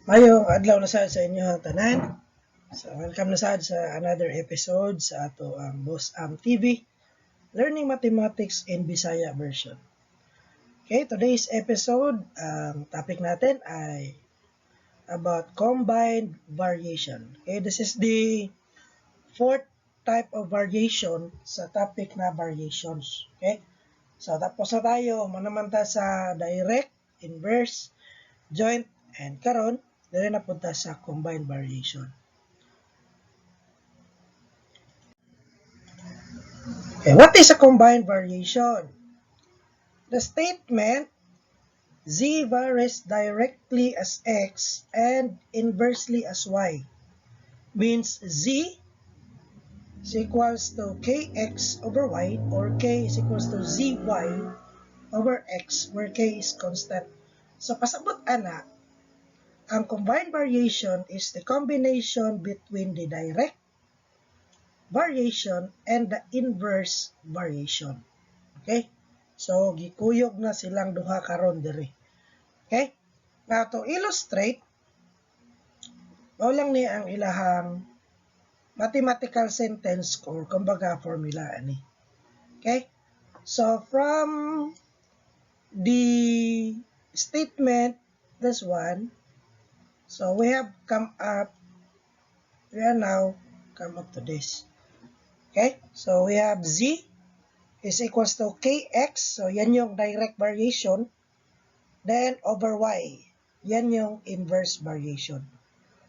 Maayong adlaw na sad sa inyo tanan. So welcome na sad sa another episode sa ato ang Boss Am TV, Learning Mathematics in Bisaya version. Okay, today's episode, ang topic natin ay about combined variation. Okay, this is the fourth type of variation sa topic na variations. Okay? So tapos na tayo, manaman ta sa direct, inverse, joint, and karon dire na punta sa combined variation. Okay, what is a combined variation? The statement z varies directly as x and inversely as y means z is equals to kx over y or k is equals to zy over x, where k is constant. So pasabot ana, ang combined variation is the combination between the direct variation and the inverse variation. Okay? So gikuyog na silang duha karon diri. Okay? Now, to illustrate, mao lang ni ang ilahang mathematical sentence or kumbaga formula ani. Okay? So from the statement, this one, so we have come up, we are now come up to this. Okay? So we have z is equals to kx, so yan yung direct variation, then over y, yan yung inverse variation.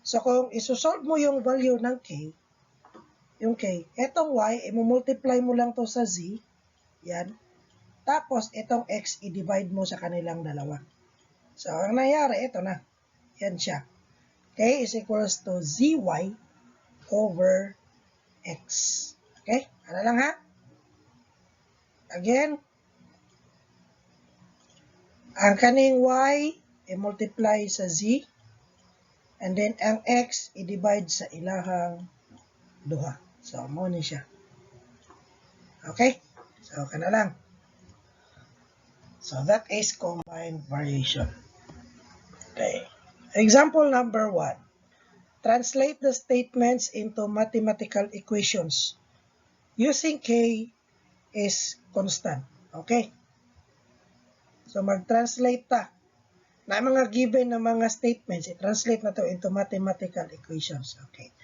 So kung isusolve mo yung value ng k, yung k, etong y, i-multiply mo lang to sa z, yan, tapos itong x, i-divide mo sa kanilang dalawa. So ang nangyari, ito na. Yan siya. K is equals to zy over x. Okay? Ano lang ha? Again, ang kaning y, i-multiply sa z, and then ang x, i-divide sa ilahang duha. So, mao ni siya. Okay? So, kana lang. So, that is combined variation. Okay. Example number 1. Translate the statements into mathematical equations using k is constant. Okay? So, mag-translate ta. Na mga given na mga statements, i-translate na to into mathematical equations. Okay.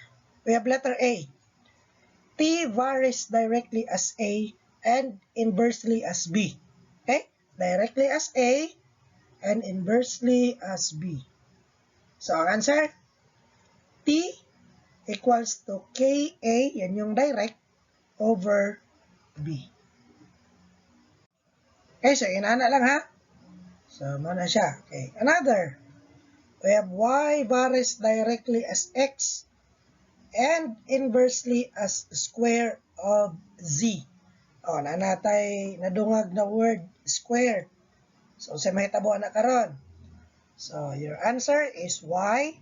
We have letter A. T varies directly as A and inversely as B. Okay? Directly as A and inversely as B. So, ang answer, T equals to KA, yan yung direct, over B. Okay, so inana lang ha. So, mao na siya. Okay, another. We have Y varies directly as X and inversely as square of Z. O, naa na tay nadungag na word, square. So, sa mahitabo na karon. So, your answer is Y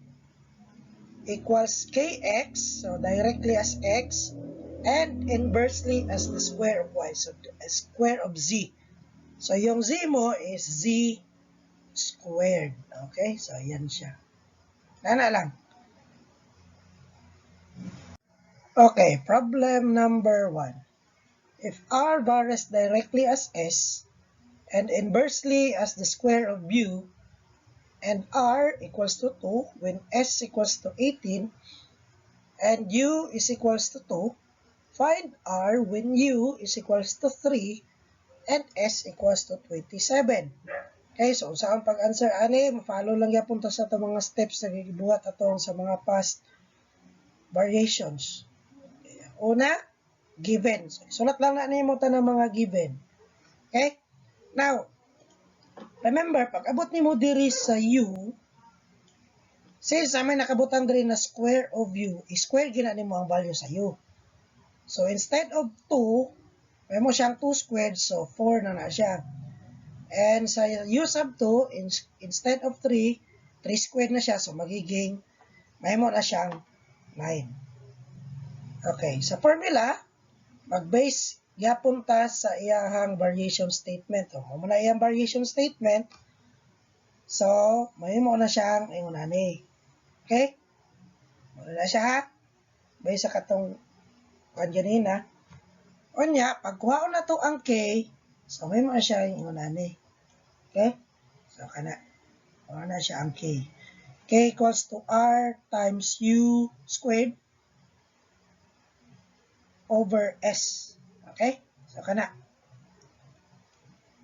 equals kx, so directly as x, and inversely as the square of y, so the square of z. So, yung z mo is z squared. Okay? So, yan siya. Nana lang. Okay, problem number 1. If r varies directly as s and inversely as the square of u, and r equals to 2 when s equals to 18 and u is equals to 2, find r when u is equals to 3 and s equals to 27. Okay, so sa ang pag-answer ani, ma-follow lang gyapon ta sa atong mga steps na gibuhat atong sa mga past variations. Okay. Una, given. So, sulat lang na nimo tanang mga given. Okay? Now, remember, pag abot nimo diri sa u, since may nakabutang diri na square of u, i-square gina nimo ang value sa u. So, instead of 2, may mo siyang 2 squared, so 4 na na siya. And sa u sub 2, instead of 3, 3 squared na siya, so magiging, may mo na siyang 9. Okay, sa formula, mag-base gyapon ta sa iyahang variation statement. O, mao na iyang variation statement. So, mahimo na siyang ingon ani. Okay? Wala na siya ha. Based sa katong kuan ganina. Unya, pagkuhaon na to ang K, so may mga siya yung ingon ani. Okay? So kana. Wala na siya ang K. K equals to R times U squared over S. Okay? So kana.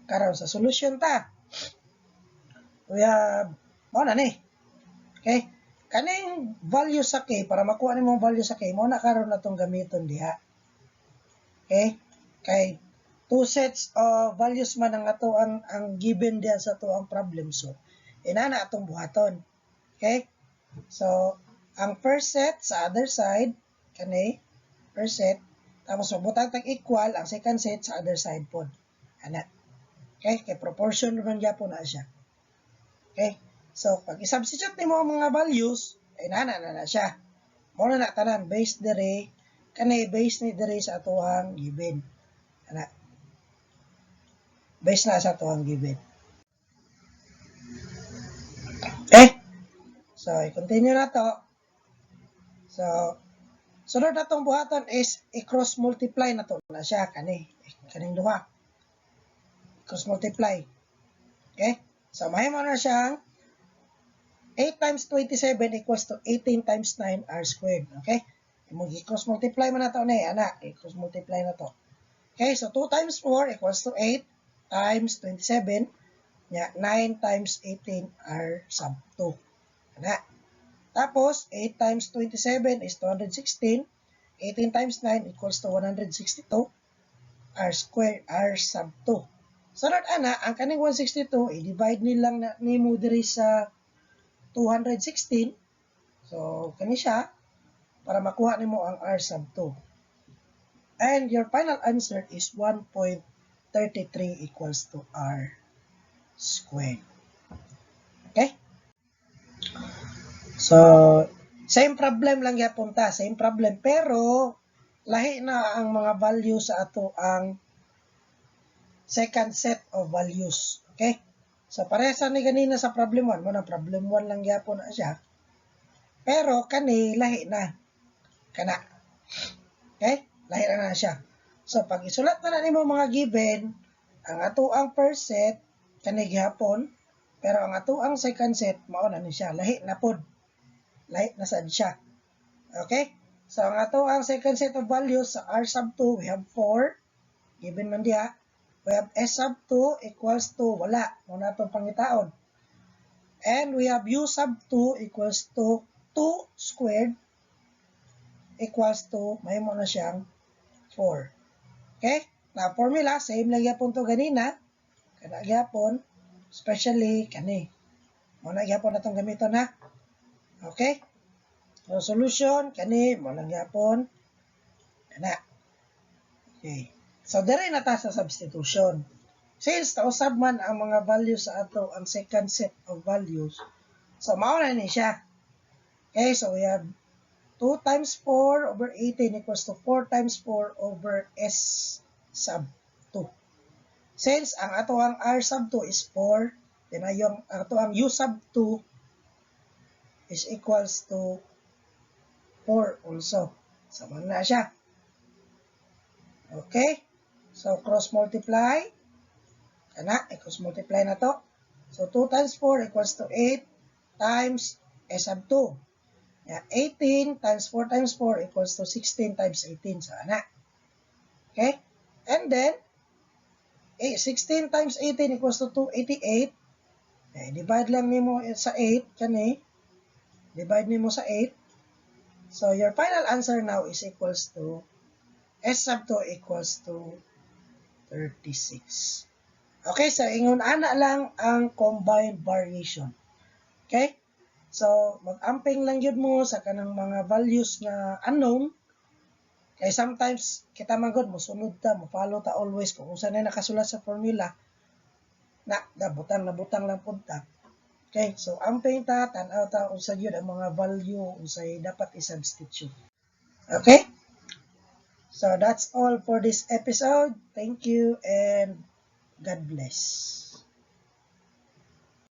Karon sa solution ta. We have mao na ni. Okay? Kaning value sa K, para makuha nimo ang value sa K, mao na karon natong gamiton diha. Okay? Kay two sets of values man ang ato ang given diha sa ato ang problem, so inana atong buhaton. Okay? So ang first set sa other side, kani first set, tapos magbutang tag equal ang second set sa other side pod. Ana. Okay? Kay proportion man gyapon na siya. Okay? So pag i-substitute nimo ang mga values, ay nana na na siya. Mao na na tanan based dire, kani base ni dire sa atoang given. Ana. Base na sa atoang given. Okay? So, i-continue na to. So, sunod na tong buhaton is i-cross multiply na to na siya kani kaning duha. Cross multiply. Okay? So, mahimo na siyang 8 times 27 equals to 18 times 9 r squared. Okay? Imo i-cross multiply man na to ni ana, i-cross multiply na to. Okay, so 2 times 4 equals to 8 times 27. Nya 9 times 18 r sub 2. Ana. Tapos 8 times 27 is 216. 18 times 9 equals to 162 r square r sub 2. Sunod ana, ang kaning 162 i-divide nilang na nimo diri sa 216. So kani siya para makuha nimo ang r sub 2. And your final answer is 1.33 equals to r squared. Okay? So, same problem lang gyapon ta, same problem, pero lahi na ang mga value sa ato ang second set of values. Okay? So, parehas ni ganina sa problem 1, mo na problem 1 lang gyapon na siya. Pero kani lahi na. Kana. Okay? Lahi na na siya. So, pag isulat na na nimo mga given, ang ato ang first set kani gihapon, pero ang ato ang second set mao na ni siya, lahi na pod. Lahi na sad siya. Okay? So, ang ato ang second set of values sa r sub 2, we have 4. Given man diha. We have s sub 2 equals to wala. Mao na atong pangitaon. And we have u sub 2 equals to 2 squared equals to, mahimo na siyang 4. Okay? Na formula, same lang gyapon to ganina. Kana gyapon, especially kani. Mao na gyapon atong gamiton ha. Okay? So, solution, kani, mao lang gyapon. Kana. Okay. So, diri na ta sa substitution. Since tausab man ang mga values sa ato ang second set of values, so mao na ni siya. Okay, so we have 2 times 4 over 18 equals to 4 times 4 over s sub 2. Since ang ato ang r sub 2 is 4, then ayong ato ang u sub 2 is equals to 4 also. Sama na siya. Okay? So, cross multiply. Kana, i-cross multiply na to. So, 2 times 4 equals to 8 times s sub 2. Yeah, 18 times 4 times 4 equals to 16 times 18. So, ana. Okay? And then, 16 times 18 equals to 288. Okay, divide lang nimo sa 8, kani. Divide nimo sa 8. So, your final answer now is equals to S sub 2 equals to 36. Okay, so ingon ana lang ang combined variation. Okay? So, mag-amping lang yun mo sa kanang mga values nga unknown. Kay sometimes, kita man gud, mosunod ta, mo follow ta always kung unsa na nakasulat sa formula. Na, butang na butang lang pud ta. Okay, so amping ta, tan-aw ta unsa gyud ang mga value unsay dapat i-substitute. Okay? So that's all for this episode. Thank you and God bless.